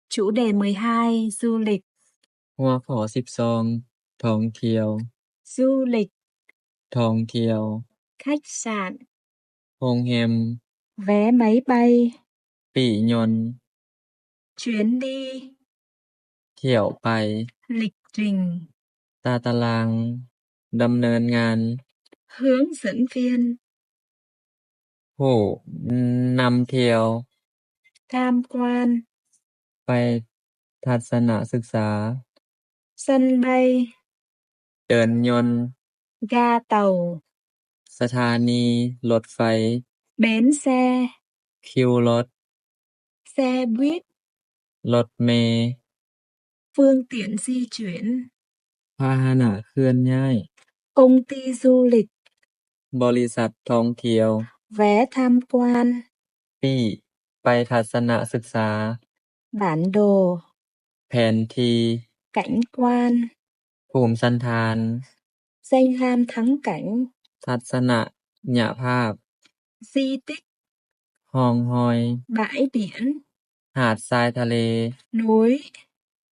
Chủ đề mười hai, du lịch. ຫົວຂໍ້ສິບສອງ ທ່ອງທ່ຽວ. Du lịch. ທ່ອງທ່ຽວ. Khách sạn. ໂຮງແຮມ. Vé máy bay. ປີ້ຍົນ. Chuyến đi. ຖ້ຽວໄປ. Lịch trình. ຕາຕະລາງດຳເນີນງານ. Hướng dẫn viên. ຜູ້ນຳທ່ຽວ. Tham quan. ໄປທັດສະນະສຶກສາ. Sân bay. ເດີ່ນຍົນ. Ga tàu. ສະຖານີລົດໄຟ. Bến xe. ຄິວລົດ. Xe buýt. ລົດເມ. Phương tiện di chuyển. ພາຫະນະເຄື່ອນຍ້າຍ. Công ty du lịch. ບໍລິສັດທ່ອງທ່ຽວ. Vé tham quan. ປີ້ໄປທັດສະນະສຶກສາ. Bản đồ. ແຜນທີ່. Cảnh quan. ພູມສັນຖານ. Danh lam thắng cảnh. ທັດສະນະຍະພາບ. Di tích. ຮ່ອງຮອຍ. Bãi biển. ຫາດຊາຍທະເລ. Núi.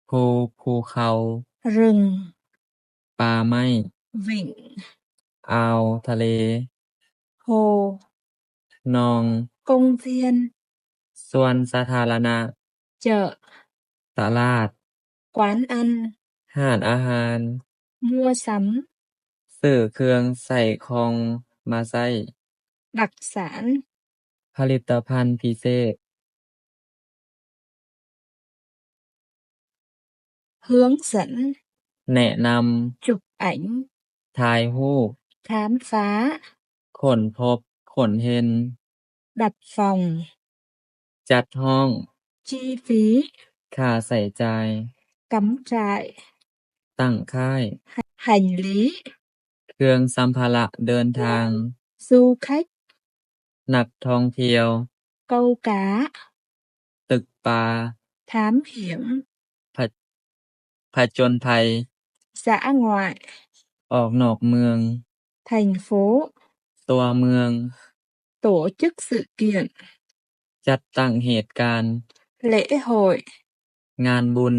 ພູ, ພູເຂົາ. Rừng. ປ່າໄມ້. Vịnh. ອ່າວທະເລ. Hồ. ໜອງ. Công viên. ສວນສາທາລະນະ. Chợ. ຕະຫຼາດ. Quán ăn. ຮ້ານອາຫານ. Mua sắm. ຊື້ເຄື່ອງໃຊ້ຂອງມາໃຊ້. Đặc sản. ຜະລິດຕະພັນພິເສດ. Hướng dẫn. ແນະນຳ. Chụp ảnh. ຖ່າຍຮູບ. Khám phá. ຄົ້ນພົບ, ຄົ້ນເຫັນ. Đặt phòng. ຈັດຫ້ອງ. Chi phí. ຄ່າໃຊ້ຈ່າຍ. Cắm trại. ຕັ້ງຄ້າຍ. Hành lý. ເຄື່ອງສຳພາລະເດີນທາງ. Du khách. ນັກທ່ອງທ່ຽວ. Câu cá. ຕຶກປາ. Thám hiểm. ຜະ, ຜະຈົນໄພ. Dã ngoại. ອອກນອກເມືອງ. Thành phố. ຕົວເມືອງ. Tổ chức sự kiện. ຈັດຕັ້ງເຫດການ. Lễ hội. ງານບຸນ.